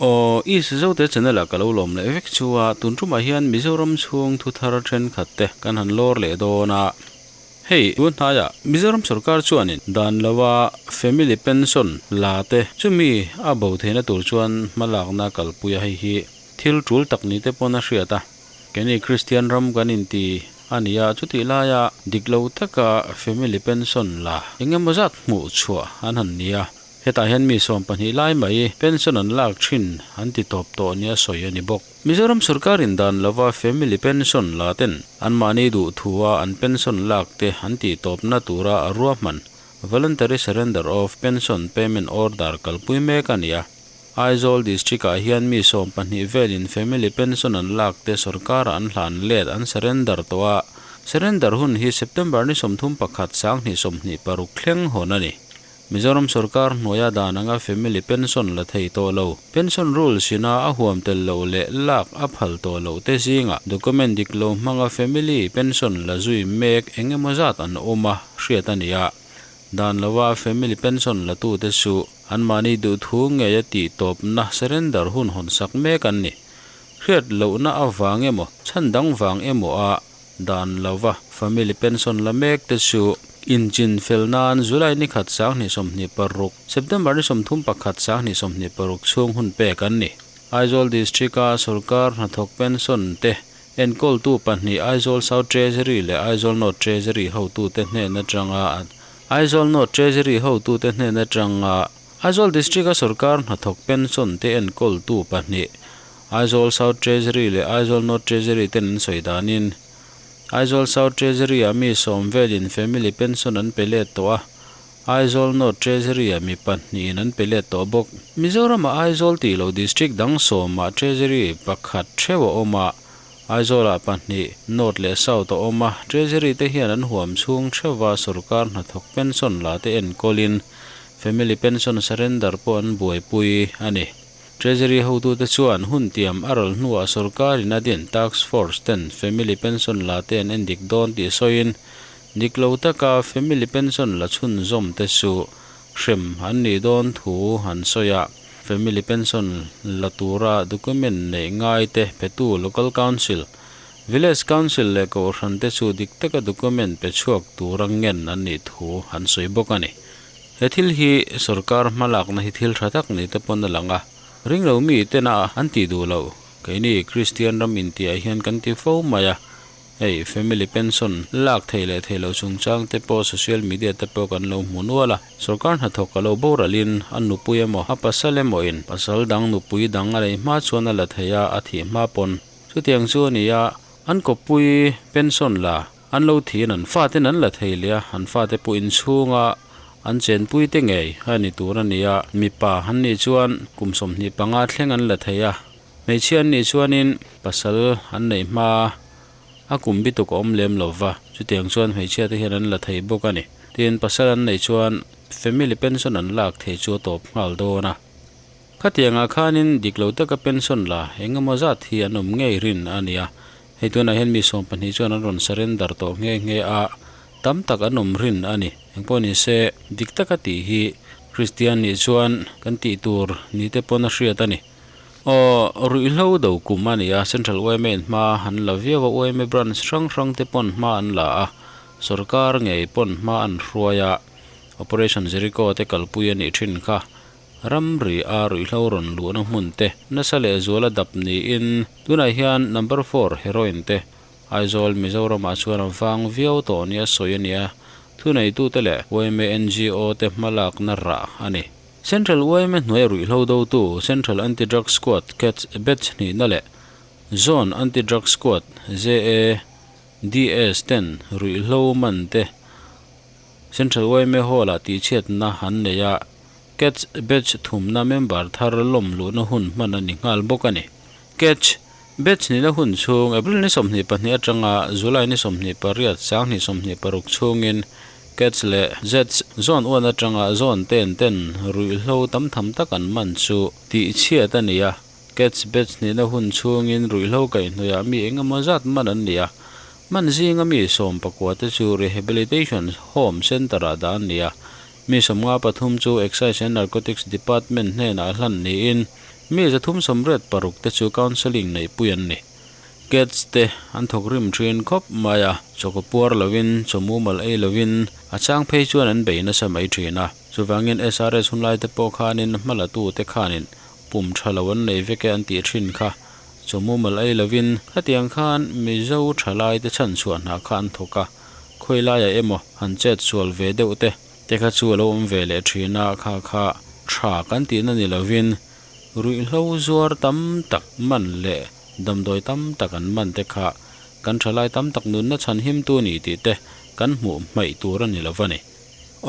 Aw East Zote channel ah ka lo lawm leh vek chu a, tun tumah hian Mizoram chhung thu thar thenkhat te kan han lawr leh dawn a. Hei tun hnaiah Mizoram sorkar chuanin dan lova family pension la te chumi a bo theihna tur chuan hmalakna kalpui a hei hi thil tul tak ni te pawn a hriat a. Keini Kristian ram kan inti a ni a, chutih laia dik lo taka family pension la engemaw zat hmuh chhuah an han ni a. Hetah hian mi 12 lai mai pension an lak thin an ti tawp tawh nia sawi a ni bawk. Mizoram sorkarin dan lova family pension la ten anmahni duh thua an pension lak te an tih tawpna tura a ruahman Voluntary Surrender of Pension Payment Order kalpui mek a ni a. Aizawl District ah hian mi 12 velin family pension an lak te sorkara an hlan let an surrender tawh a. Surrender hun hi September ni 31 2026 thleng hawn a ni. Mizoram sorkar hnuaia dan anga family pension la thei tawh lo. Pension rules ina a huam tel lo leh lak a phal tawh lo te zinga document dik lo hmanga family pension la zui mek engemaw zat an awm a hriat a ni a. Dan lova family pension la tu te chu anmahni duh thu ngei a tih tawpna surrender hun hawn sak mek an ni. Hriat lohna avang emaw chhan dang vang emaw a dan lova family pension la mek te chu inchin fel nan July ni khat 2026 September ni 31 2026 chhung hun pek an ni. Aizawl District a sorkar hnathawk pension te enkawl tu pahnih Aizawl South Treasury leh Aizawl North Treasury hotu te hnen atanga Aizawl North Treasury hotu te hnen atanga Aizawl District a sorkar hnathawk pension te enkawl tu pahnih Aizawl South Treasury leh Aizawl North Treasury ten an sawi danin Aizawl South Treasury a mi 10 velin family pension an pe let tawh a Aizawl North Treasury a mi pahnihin an pe let tawh bawk. Mizoram a Aizawl tih lo district dang 10 ah Treasury pakhat theuh a awm a Aizawl ah pahnih North leh South a awm a Treasury te hian an huam chhung theuha sorkar hnathawk pension la te enkawlin family pension surrender pawh an buaipui a ni. Treasury hotu te chuan hun tiam a ral hnuah sorkarin a din task force ten family pension la te an endik dawn tih sawiin dik lo taka family pension la chhun zawm te chu hrem an nih dawn thu an sawi a. Family pension la tura document nei ngai te petu local council village council leh kohhran te chu dik taka document pe chhuak tura ngen an nih thu an sawi bawk a ni. He thil hi sorkar hmalakna hi thil tha tak ni te pawn a lang a. Ring lo mi tena an tih duh lo. Keini Christian ram intiah hian kan ti fo mai a. Hei family pension lak thei leh thei lo chungchang te pawh social media te pawh kan lo hmu nual a. Sorkar hnathawk a lo boralin an nupui emaw a pasal emaw in pasal dang nupui dang a nei hma chuan a la thei a a thih hma pawn. Chutiang chu a ni a an kawppui pension la an lo thiin an fa ten an la thei leh a an fa te pawh inchhunga an chenpui te ngei a ni tur a ni a mipa an nih chuan kum 25 thleng an la thei a hmeichhia an nih chuanin pasal an nei hma a kum bi tuk a awm lem lova chutiang chuan hmeichhia te hian an la thei bawk a ni. Tin pasal an nei chuan family pension an lak thei chu a tawp nghal dawn a. Khatiangah khanin dik lo taka pension la engemaw zat hi an awm ngei rin a ni a. Hei tunah hian mi 12 chuan an rawn surrender tawh nghe nghe a tam tak an awm rin a ni. Engpawh ni se dik taka tih hi Christian nih chuan kan tih tur ni te pawn a hriat a ni. Aw ruihhlo do kum a ni a Central YMA in hma an la viau a YMA branch hrang hrang te pawn hma an la a sorkar ngei pawn hma an hruai a Operation Jericho te kalpui a nih thin kha ramri a ruihhlo rawn luhna hmun te nasa leh zuala dap niin tunah hian number 4 heroin te Aizawl Mizoramah chuan a vang viau tawh nia sawi a ni a thu nei tu te leh YMA NGO te hmalakna rah a ni. Central YMA hnuai ruihhlo do tu Central Anti-Drug Squad CATS batch hnihna leh Zone Anti-Drug Squad ZA DS ten ruihhlo man te Central YMA Hall ah tihchhiatna an nei a CATS batch thumna member thar lawm luhna hun hman a ni nghal bawk a ni. CATS batch nihna hun chhung April ni 22 atanga July ni 28 2026 chhungin CATS leh ZS zone 1 atanga zone 10 ten ruihhlo tam tham tak an man chu tihchhiat a ni a. CATS batch nihna hun chhungin ruihhlo kaihhnawih mi engemaw zat man an ni a. Man zinga mi 19 te chu Rehabilitation Home Center ah dah an ni a. Mi 53 chu Excise and Narcotics Department hnenah hlan niin Mi 386 te chu counselling neihpui an ni. Cats te an thawk rim thin khawp mai a, chaw puar lovin, chaw mumal ei lovin a chang phei chuan an bei nasa mai thin a. Chuvangin SRS hunlai te pawh khanin hmalatu te khanin pum tha lo an nei vek e an tih thin kha. Chaw mumal ei lovin khatiang khan Mizo thalai te chhan chhuah hna kha an thawk a, khawilaiah emaw han chet sual ve deuh te te kha chu a lo awm ve leh thin a, kha kha tha kan tihna ni lovin ruihhlo zuar tam tak man leh damdawi tam tak an man te kha kan thalai tam tak nunna chhan him tu ni tih te kan hmuh hmaih tur a ni lo a ni.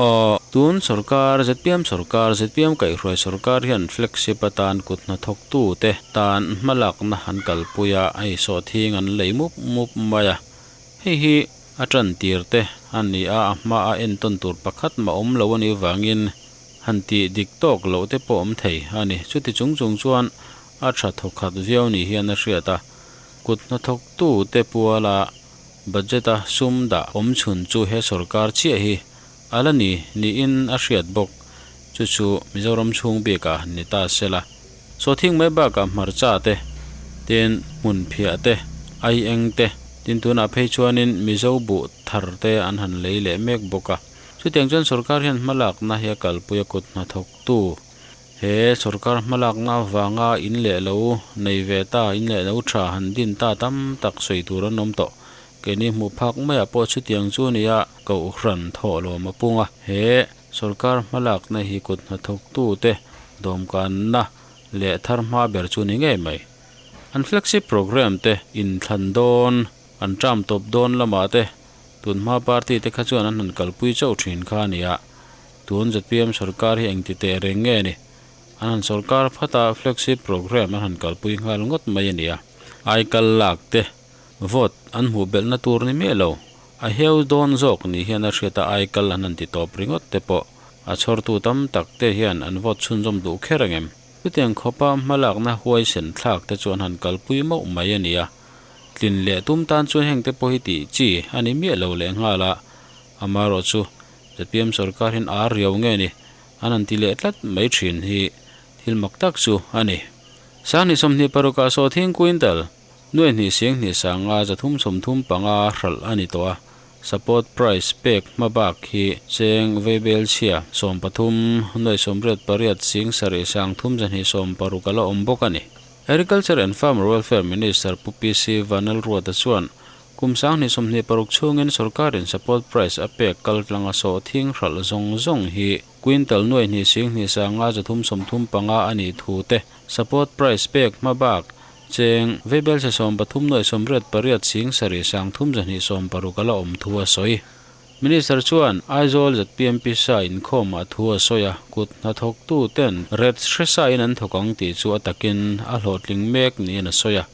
Aw, tun sorkar, ZPM sorkar, ZPM kaihhruai sorkar hian flagship atan kut hnathawktu te tan hmalakna an kalpui a, hei sawhthing an lei mup mup mai a. Hei hi a tan tir te a ni a, a hma a entawn tur pakhat mah awm lo a nih vangin han tih dik tawk loh te pawh awm thei a ni. Chuti chung chung chuan a tha thawkhat viau ni hian a hriat a, kut hnathawktu te puala budget a sum dah awm chhun chu he sorkar chiah hi a la ni niin a hriat bawk. Chu chu Mizoram chhung bikah ni ta sela. Sawhthing mai bakah hmarcha te, tin hmun phiah te, ai eng te, tin tunah phei chuanin Mizo buh thar te an han lei leh mek bawk a. Chutiang chuan sorkar hian hmalakna hi a kalpui a kut hnathawktu he sorkar hmalakna avanga in leh lo nei ve ta, in leh lo tha han din ta tam tak sawi tur an awm tawh. Keini hmuh phak maiah pawh chutiang chu a ni a, Kohhran thawhlawm a pung a. He sorkar hmalakna hi kut hnathawktute dawmkanna leh thar hma ber chu ni ngei mai. An flagship programme te inthlan dawn, an term tawp dawn lamah te tunhma party te kha chuan an han kalpui chauh thin kha a ni a. Tun ZPM sorkar hi engti teh reng nge ni? An han sorkar phat a, flagship programme an han kalpui nghal ngawt mai a ni a. Aikal lak te Vote an hmuh belhna tur ni miah lo. A heu dawn zawk ni hian a hriat a aikal an han ti tawp ringawt te pawh a chhawrtu tam tak te hian an vote chhunzawm duh kher ang em? Chutiang khawpa hmalakna huaisen thlak te chu an han kalpui mauh mai a ni a. Tlin leh tum tan chuan heng te pawh hi tih chi a ni miah lo leh nghal a. Amaherawhchu chu ZPM sorkar hian ar riau nge ni an han ti leh tlat mai thin hi thil mak tak chu a ni. 2026 ah sawhthing quintal Nuaihnih 20 sanga 335 hralh a ni tawh a, support price pek hma bak hi cheng veibel chhia 13 nuaih 88 7 3 260 a la awm bawk a ni. Agriculture and Farmer Welfare Minister Pu PC Vanlalruata chuan kum 2026 chhungin sorkarin support price a pek kaltlanga sawhthing hralh zawng zawng hi quintal nuaihnih 20 sanga 335 a nih thu te support price pek hma bak Cheng, Veibelchhe 13 nuaih 88 7 3 260 a la awm thu a sawi. Minister chuan Aizawl ZPM pisa inkhawmah thu a sawi a, kut hnathawktu ten ret hresain an thawk ang tih chu a takin a hlawhtling mek niin a sawi a.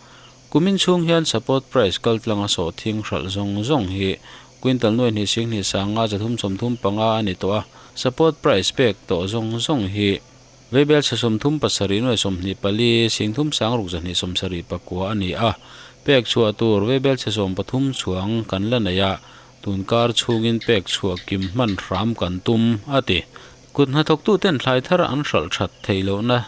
Kumin chhung hian support price kaltlanga sawhthing hralh zawng zawng hi quintal nuaih hnih 20 sanga 335 a ni tawh a, support price pek tawh zawng zawng hi Veibel chhe 37 nuaih 24 3 6 2 79 a ni a, pek chhuah tur veibel chhe 13 chuang kan la nei a, tunkar chhungin pek chhuah kim hman hram kan tum, a ti. Kut hnathawktuten thlai thar an hralh that theih lohna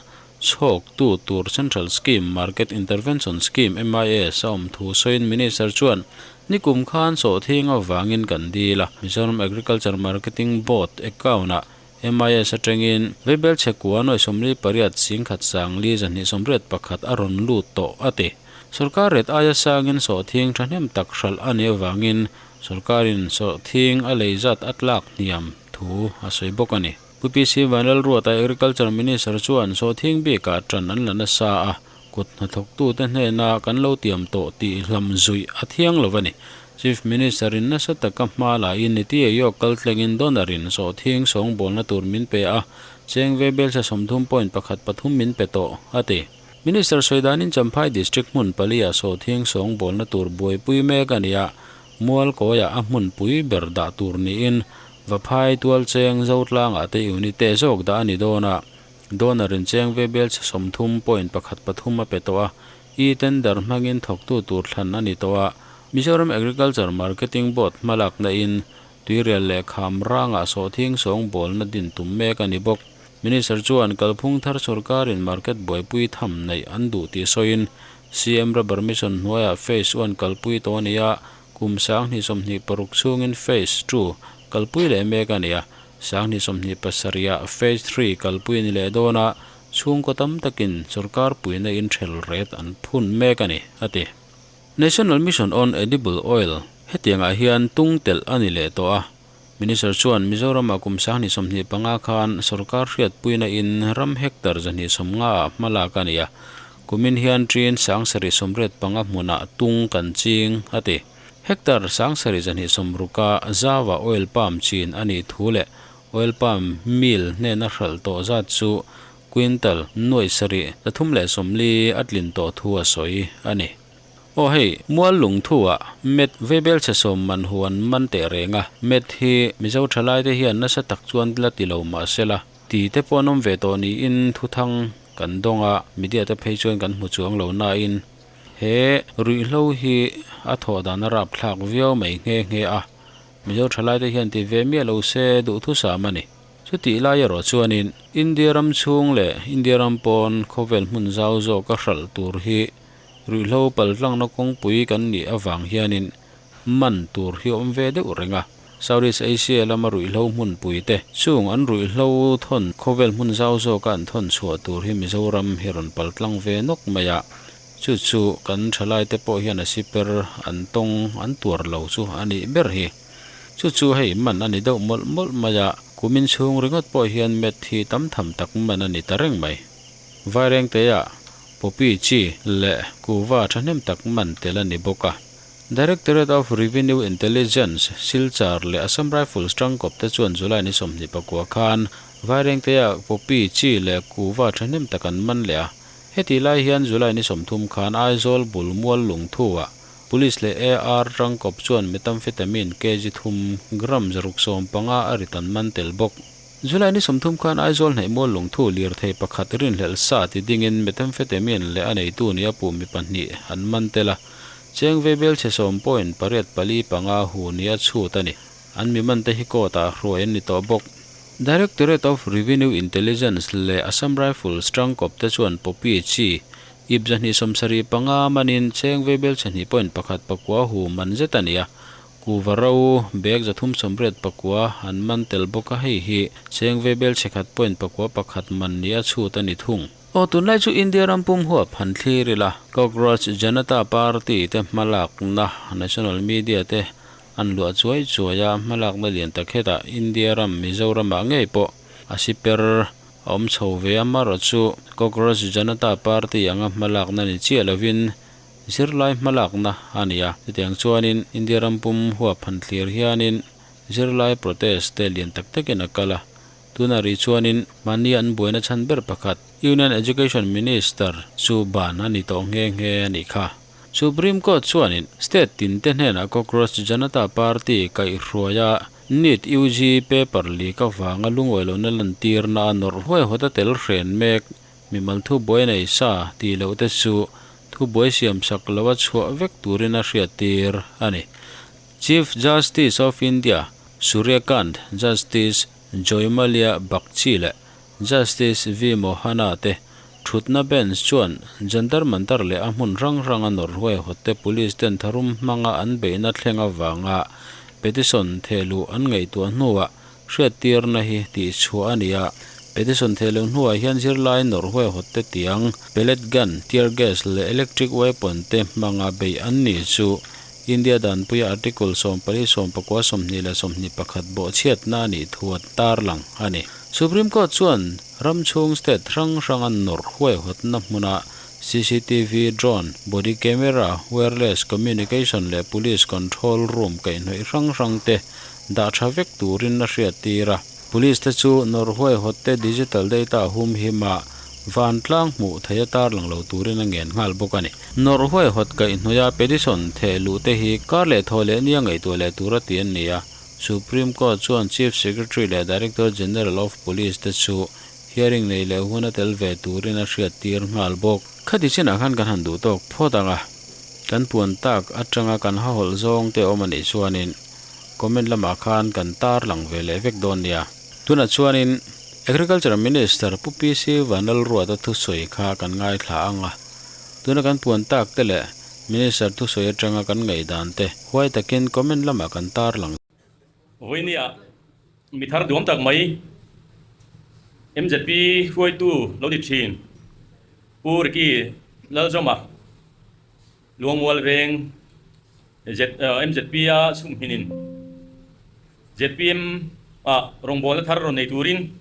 chhawktu tur Central Scheme Market Intervention Scheme, MIS, a awm thu sawiin Minister chuan, Nikum khan sawhthing avangin kan dil a, Mizoram Agriculture Marketing Board account-ah MIS atangin Veibel chhekua nuaih 48 10 sang li 281 a rawn lut tawh a ti. Sorkar ret aia sangin sawhthing thahnem tak hralh a nih avangin sorkarin sawhthing a lei zat a tlak hniam thu a sawi bawk a ni. Pu PC Vanlalruata Agriculture Minister chuan sawhthing bikah tan an la nasa a, kut hnathawktute hnena kan lo tiam tawh tih hlam zuih a thiang lo a ni. Chief Minister in nasa taka hma lahin Niti Aayog kaltlengin donor in sawhthing sawngbawlna tur min pe a, cheng veibel chhe 30.13 min pe tawh, a ti. Minister sawi danin Champhai District hmun pali ah sawhthing sawngbawlna tur buaipui mek a ni a, Mualkawiah a hmunpui ber dah tur niin Vaphai tualcheng Zotlangah te unit te zawk dah a ni dawn a, donor in cheng veibel chhe 30.13 a pe tawh a, E-tender hmangin thawktu tur thlan a ni tawh a, Mizoram Agriculture Marketing Board hmalakna in tuirial leh kham rangah sawhthing sawngbawlna din tum mek a ni bawk. Minister chuan kalphung thar sorkarin market buaipui tham neih an duh tih sawiin CM Rubber Mission hnuaiah Phase One kalpui tawh a ni a, kum 2026 chhungin Phase Two kalpui leh mek a ni a, 2027 ah Phase Three kalpui a ni leh dawn a, chhungkaw tam takin sorkar puihna in ṭhel ret an phun mek a ni, a ti. National Mission on Edible Oil hetiangah hian tung telh a ni leh tawh a, Minister chuan Mizoramah kum 2025 khan sorkar hriatpuina in ram hectare 250 ah hma lak a ni a, kumin hian ṭin 785 hmunah tung kan ching, a ti. Hectare 760 a zauah oil palm chin a nih thu leh oil palm mill hnena hralh tawh zat chu quintal 7340 a tlin tawh thu a sawi a ni. Aw hei, mual lungthu ah met veibel chhe sawm man hu an man teh reng a, met hi Mizo thalai te hian nasa tak chuan la ti lo mah sela, ti te pawh an awm ve tawh niin thuthang kan dawng a, media te phei chuan kan hmu chuang lo nain he ruihhlo hi a thawh dan a rapthlak viau mai nghe nghe a, Mizo thalai te hian ti ve miah lo se duhthusam a ni. Chutih lai erawh chuanin India ram chhung leh India ram pawn khawvel hmun zau zawka hralh tur hi Ruihhlo paltlangna kawngpui kan nih avang hianin man tur hi awm ve deuh reng a. Southeast Asia lama ruihhlo hmunpui te chung an ruihhlo thawn khawvel hmun zau zawka an thawn chhuah tur hi Mizoram hi rawn paltlang ve nawk mai a. Chu chu kan thalaite pawh hian a siper an tawng an tuar lo chu a nih ber hi. Chu chu hei man a ni deuh mawlh mawlh mai a, kumin chhung ringawt pawh hian met hi tam tham tak man a ni ta reng mai. Vairengteah Poppy chi leh kuva thahnem tak man tel a ni bawk a. Directorate of Revenue Intelligence, Silchar leh Assam Rifles tangkawp te chuan July ni 29 khan Vairengteah Poppy chi leh kuva thahnem tak an man leh a. Hetih lai hian July ni 30 khan Aizawl bul mual lungthu-ah Police leh AR tangkawp chuan methamphetamine kg thum gram 615 a rit an man tel bawk. July ni 30 khan Aizawl hnaih mual lungthu lirthei pakhat rinhlelh sa ti dingin methamphetamine leh a neitu nia puh mi pahnih an man tel a, cheng veibel chhe sawm point pariat pali panga hu nia chhut a ni. An mi man te hi court ah hruai an ni tawh bawk. Directorate of Revenue Intelligence leh Assam Rifles tangkawp te chuan Poppy chi ip 275 manin cheng veibel chhe hnih point pakhat pakua hu man zet a ni a. Kuva ro bag 389 an man tel bawk a, hei hi cheng veibel chhe khat point pakua pakhat man ni a chhut a ni thung. Aw tunlai chu India ram pum huap han thlir ila, Cockroach Janata Party te hmalakna national media te an luah chuai chuai a, hmalakna lian tak hetah India ram Mizoramah ngei pawh a siper a awm chho ve a, marawh chu Cockroach Janata Party anga hmalakna ni chiah lovin Zirlai hmalakna a ni a, chutiang chuanin India ram pum huap han thlir hianin zirlai protest te lian tak takin a kal a. Tunah rih chuanin mahni an buaina chhan ber pakhat Union Education Minister chu ban a ni tawh nghe nghe a nih kha. Supreme Court chuanin state tin te hnenah Cockroach Janata Party kaihhruaia NEET UG paper leak avanga lungawi lohna lantirna a nawrh huaihawt a tel hren mek. Mimal thubuai nei sa tih loh te chu thubuai siam sak lo a chhuah vek turin a hriattir a ni. Chief Justice of India Surya Kant, Justice Joymalya Bagchi leh Justice V Mohana te thutna bench chuan Jantar Mantar leh a hmun hrang hranga nawrh huaihawt te police ten tharum hmanga an beihna thleng avanga petition thehluh an ngaihtuah hnuah hriattirna hi tih chhuah a ni a. Petition theh loh hnuah hian zirlai nawrh huaihawt te tiang, pellet gun, tear gas leh electric weapon te hmanga beih an ni chu India danpuia Article 14, 19, 20 leh 21 bawhchhiatna a nih thu a tarlang a ni. Supreme Court chuan ram chhung state hrang hranga nawrh huaihawtna hmuna CCTV, drone, body camera, wireless communication leh police control room kaihhnawih hrang hrang te dah tha vek turin a hriattir a. Police te chu nawrh huaihawt te digital data hum him a, vantlang hmuh theih a tarlang lo turin a ngen nghal bawk a ni. Nawrh huaihawt kaihhnawih a petition theh luh te hi kar leh thaw leh nia ngaihtuah leh tur a ti an ni a. Supreme Court chuan Chief Secretary leh Director General of Police te chu hearing nei leh hun a tel ve turin a hriattir nghal bawk. Khati chinah khan kan han duh tawk phawt ang a, kan puan tak atanga kan hahawlh zawng te awm a nih chuanin comment lamah khan kan tar lang ve leh vek dawn nia. Tunah chuanin Agriculture Minister Pu PC Vanlalruata thusawi kha kan ngaithla ang a, tuna kan puan tak te leh Minister thusawi atanga kan ngaihdan te huai takin comment lamah kan tarlang. Vawinia mi thar duam tak mai mzp hruaitu lo ni thin Pu Ricky Lalzawma Luangmual veng mzp a chhunghinin zpm ah rawngbawlna thar rawn nei turin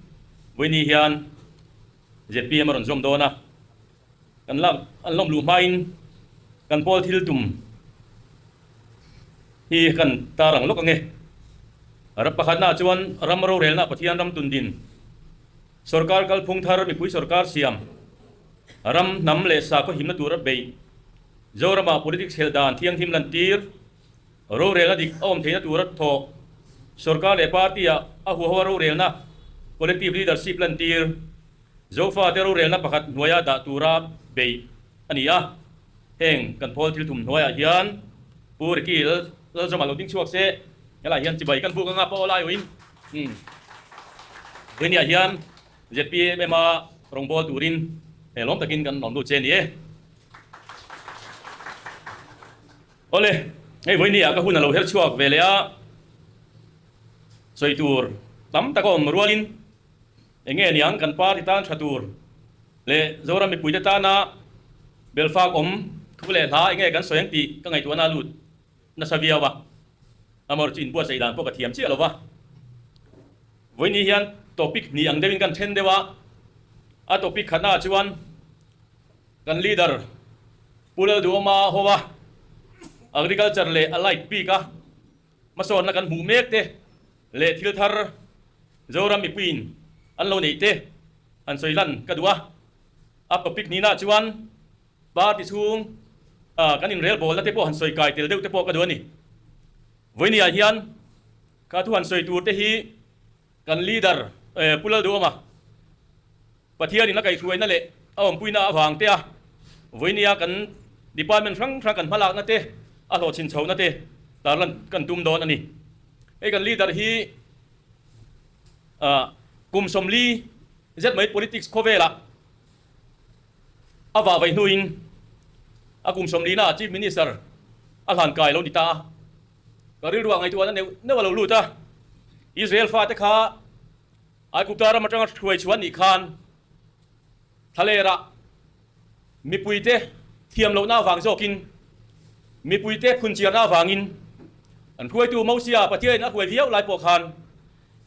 vawiini hian zpm a rawn zawm dawn a, kan lak an lawm luh hmain kan pawl thil tum hi kan tar ang lawk ange. Pakhatnaah chuan ram rorelna Pathian ram tundin sorkar kalphung thar mipui sorkar siam Ram, hnam leh sakhaw himna tura beih, Zorama politics helh dan thianghlim lantir, rorelna dik a awm theihna tura thawh, sorkar leh party-ah a huahoa rorelna, collective leadership, lantir, Zofate rorelna pakhat hnuaia dah tura beih a ni a. Heng kan phawl thil thum hnuaiah hian Pu Ricky Lalzawma lo ding chhuak se, helaiah hian chibai kan buk anga pawh lai awin Vawinia hian ZPM-a rawngbâwl turin he lawm takin kan lawm lut che a ni e. Awle, hei vawinia ka hun a lo her chhuak ve leh a, sawi tur tam tak a awm rualin eng nge niang kan party tan tha tur leh Zoram mipuite tana belfak awm thu leh hla eng nge kan sawi ang tih ka ngaihtuahna a lut nasa viau a, amaherawhchu chu inbuatsaih dan pawh ka thiam chiah lo va. Vawiini hian topic hnih ang deuhin kan then deuh a, a topic khatnaah chuan kan leader Pu Lalduhawma hoa Agriculture leh Allied bika hmasawnna kan hmuh mek te leh thil thar Zoram mipuiin an lo neih te han sawi lan ka duh a. A topic hnihnaah chuan party chhung kan inrelbawlna te pawh han sawi kai tel deuh te pawh ka duh a ni. Vawiiniah hian Kha thu han sawi tur te hi kan leader Pu Lalduhawma Pathianin a kaihhruaina leh a awmpuina avang te a vawinia kan department hrang hrang kan hmalakna te a hlawhchhin chhohna te tarlan kan tum dawn a ni. Hei kan leader hi kum 40 zet mai politics khawvelah a vah vaih hnuin a kum 40 naah Chief Minister a hlan kai lo ni ta a. Ka rilruah ngaihtuahna neuh neuh a lo lut a, Israel fate kha Aigupta ram atanga hruai chhuah nih khan thlalerah mipuite thiam lohna avang zawkin mipuite phunchiarna avangin an hruaitu Mosia Pathianin a hruai viau lai pawh khan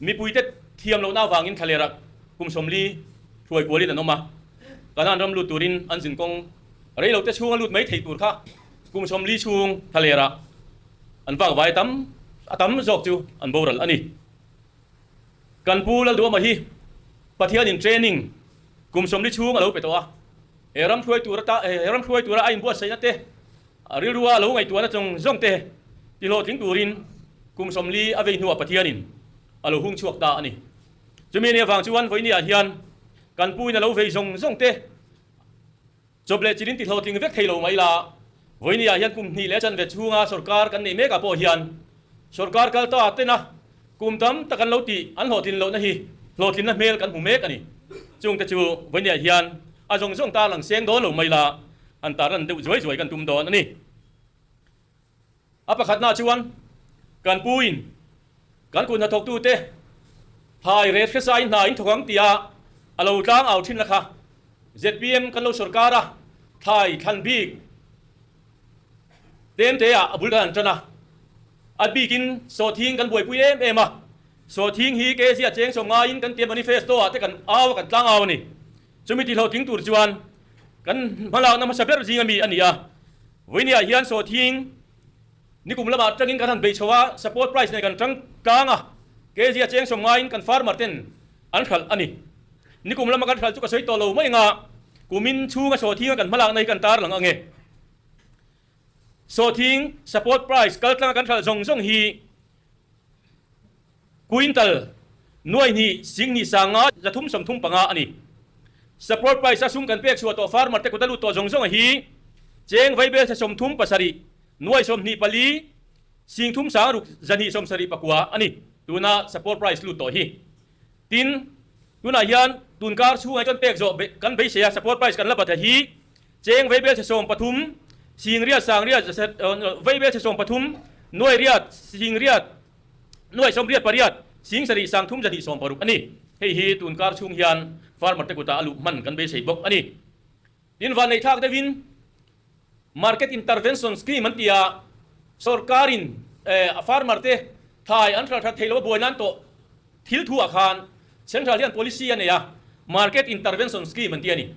mipuite thiam lohna avangin thlalerah kum 40 hruai kualin an awm a, Kanaan ram lut turin an zin kawng Reilote chhunga lut mai thei tur kha kum 40 chhung thlalerah an vak vai tam a tam zawk chu an boral a ni. Kan Pu Lalduhawma hi Pathianin training kum 40 chhung a lo pe tawh a, he ram hruai tur ata he ram hruai tura a inbuatsaihna te, a rilrua a lo ngaihtuahna zawng zawng te tihlawhtling turin kum 40 a vei hnuah Pathianin a lo hung chhuak ta a ni. Chumi nia vang chuan vawinia hian kan Pu in a lo vei zawng zawng te, Chawp leh chilin ti hlawhtling vek thei lo mai la, vawinia hian kum hnih leh chanve chhunga sorkar kan neih mekah pawh hian sorkar kal ta tena kum tam tak an lo tih an hlawhtlin lohna hi hlawhtlinna hmel kan hmu mek a ni. Chungte chu vawinia hian a zawng zawng tarlang seng dawn lo mai la, han tarlan deuh zuai zuai kan tum dawn a ni. A pakhatnaah chuan kan puin kan kut hnathawktute thai ret hresain hna in thawk ang tia a lo tlang au thin la kha zpm kan lo sawrkar a, thai thlan bik tlemteah a bul kan han tan a, a bikin sawhthing kan buaipui em em a, sawhthing hi kzia cheng sawm ngaiin kan tia manifesto ah te kan au a kan tlang au a ni. Chumi tihhlawhtling tur chuan kan hmalakna hmasa ber zing ami a ni a. Vawinia hian sawhthing nikum lamah atangin kan han bei chho a, support price nen kan tang tlang a, kg a cheng sawm ngaiin kan farmer ten an hralh a ni. Nikum lama kan hralh chu ka sawi tawh lo mai anga kumin chhunga sawhthing a kan hmalakna hi kan tarlang ang e. Sawhthing support price kal tlanga kan hralh zawng zawng hi Quintal nuai hnih 25 335 a ni. Support price a sum kan pek chhuah tawh farmer te kut a lut tawh zawng zawng a hi cheng vaibel se 37 nuai 24 sing thum sang ruk 279 a ni tuna support price lut tawh hi. Tin. Tunah hian tunkar chhungah chuan pek zawh kan beisei a, support price kan la bat hi cheng veibel chhe 13, singriat sangriat veibel chhe 13, nuai riat singriat nuai 88 sing sarih sang thum zahnih 60 a ni. Hei hi tunkar chhung hian farmer te kutah a luh hman kan beisei bawk a ni. Tin vanneih thlak deuhin market intervention scheme an ti a, sorkarin farmer te thai an hralh that thei lo a buai nan tawh Thil thu ah khan Central hian policy a nei a, Market Intervention Scheme an ti a ni.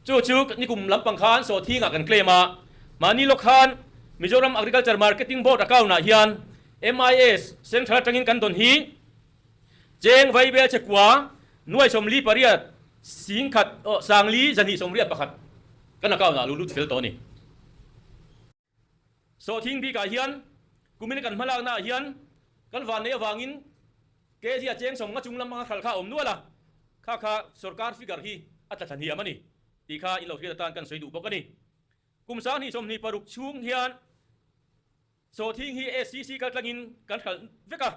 Chu chu nikum lampang khan sawhthing ah kan claim a, mahni lawk khan Mizoram Agriculture Marketing Board account ah hian MIS Central atangin kan dawn hi cheng vaibel chekua nuai 48 singkhat aw sangli zahnih 81 kan account ah lu lut fel tawh a ni. Sawhthing bikah hian kumin kan hmalaknaah hian kan vanneih avangin kg a cheng 50 chung lam anga hralh kha a awm nual a, kha kha sorkar figure hi a tla thla hniam a ni tih kha in lo hriat atan kan sawi duh bawk a ni. Kum 2026 chhung hian sawhthing hi SCC kaltlangin kan hralh vek a,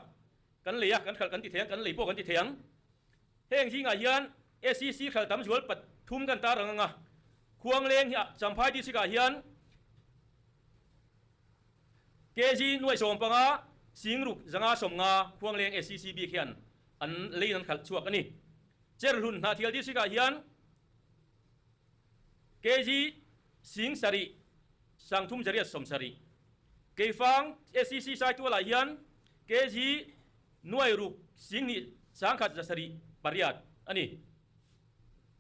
kan lei a, kan hralh kan ti thei ang, kan lei pawh kan ti thei ang. Heng zingah hian SCC hralh tam zual pathum kan tar ang ang a, Khuangleng hi Champhai District ah hian kg nuai 15 singruk zanga 50 Khuangleng SCC bik hian an leiin an khalh chhuak a ni. Cherhlun Hnahthial District ah hian kg 7000 sangthum zariat 70. Keifang SCC Saitual ah hian kg nuai ruk 2000 sangkhat 708 a ni.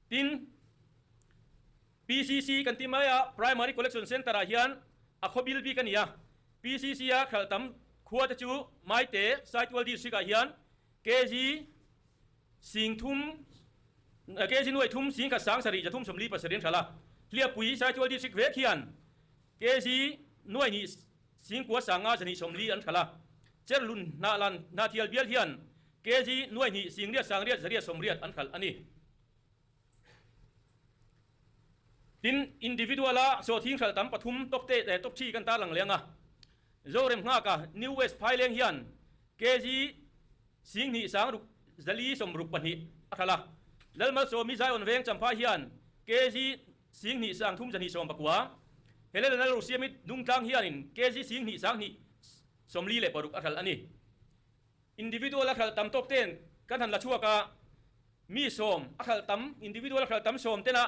Tin, PCC kan ti mai a, Primary Collection Centre ah hian a khaw bil bik a ni a. PCC a khalh tam khua te chu Maite, Saitual District ah hian kg 3000, kg 3000 singkhat 70 347 an hralh a. Hliappui, Saitual District vek hian kg 2000 singkua 50 240 an hralh a. Cherhlun Hnahlan Hnahthial bial hian kg 2000 singriat sangriat zariat 80 an hralh a ni. Tin, individual a sawhthing hralh tam pathum top te eh top thi kan tarlang leh ang a. Zorem nghaka New West Phaileng hian kg 2000 sangruk zali 62 a hralh a. Lalmalsawmi Zion Veng Champhai hian kg 2000 sangthum zahnih 19. Helena Lalrosiami Dungtlang hianin kg 2000 sanghnih 46 a hralh a ni. Individual a hralh tam tawk ten kan han la chhuak a, mi 10 a hralh tam, individual a hralh tam 10 tena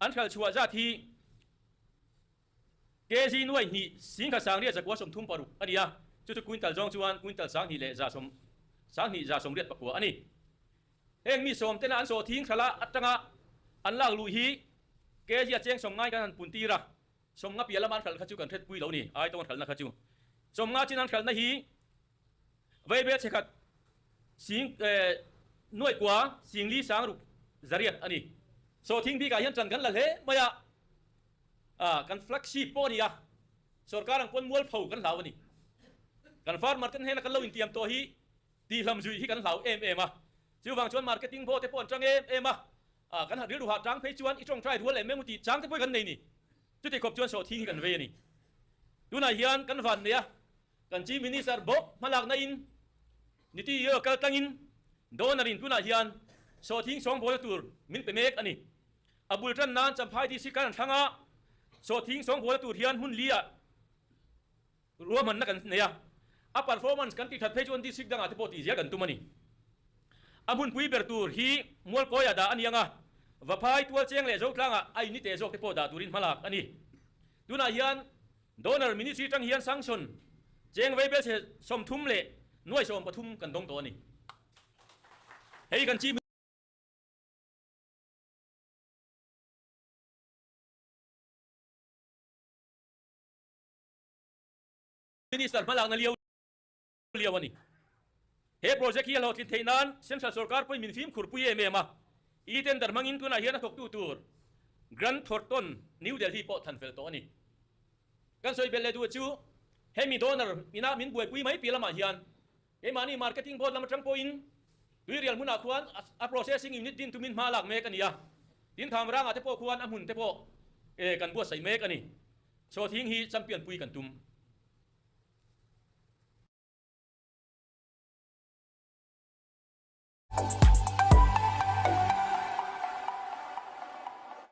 an hralh chhuah zat hi kg 2000 singkhat sangriat zakua 36 a ni a, chu chu quintal zawng chuan quintal 2000 leh za sawm 2000 za 89 a ni. Heng mi 10 tena an sawhthing hralh a atanga an lak luh hi kg a cheng 50 kan han pun tir a, 50 piah lama an hralh kha chu kan hretpui lo ni, ai tawng an hralhna kha chu 50 chin an hralhna hi Vaibel chhekhat sing nuai kua singli sangruk zariat a ni. Sawhthing bikah hian ṭan kan la hle mai a, kan flagship pawh a ni a, sorkar ang pawn mualpho kan hlau a ni. Kan farmer ten hnena kan lo intiam tawh hi tihlam zui hi kan hlau em em a, chuvang chuan marketing board te pawh an ṭang em em a, kan rilru hah ṭang phei chuan i ṭawngṭai rual em em u tih chang te pawh hi kan nei ni. Chuti khawp chuan sawhthing hi kan vei a ni. Tunah hian kan van nei a. Kan Chief Minister bawk hmalakna in Niti Aayog kal tlangin donor in tunah hian sawhthing sawngbawl tur min pe mek a ni. A bul tan nan Champhai District kan thlang a, sawhthing sawngbawl tur hian hmun li ah ruahmanna kan nei a. A performance kan tih that phei chuan district dangah te pawh tih zel kan tum a ni. A hmunpui ber tur hi Mualkawi ah dah a ni ang a, Vaphai, Tualcheng leh Zotlangah a unit te zawk te pawh dah turin hmalak a ni. Tunah hian Donor Ministry tang hian sanction cheng vei bel chhe 30 leh nuai 13 kan dawng tawh a ni. Hei kan Chief Minister hmalakna liau liau a ni. He project hi a hlawhtlin theih nan Central sorkar pawhin min fimkhur pui em em a. E-tender hmangin tunah hian a thawktu tur Grant Thornton, New Delhi pawh than fel tawh a ni. Kan sawi belh leh duh chu hemi donor ina min buaipui mai piah lamah hian keimahni marketing board lam atang pawhin Tuirial hmunah khuan a processing unit din tumin hma lak mek a ni a, tin Thamrangah te pawh khuan a hmun te pawh kan buatsaih mek a ni. Sawhthing hi champion pui kan tum.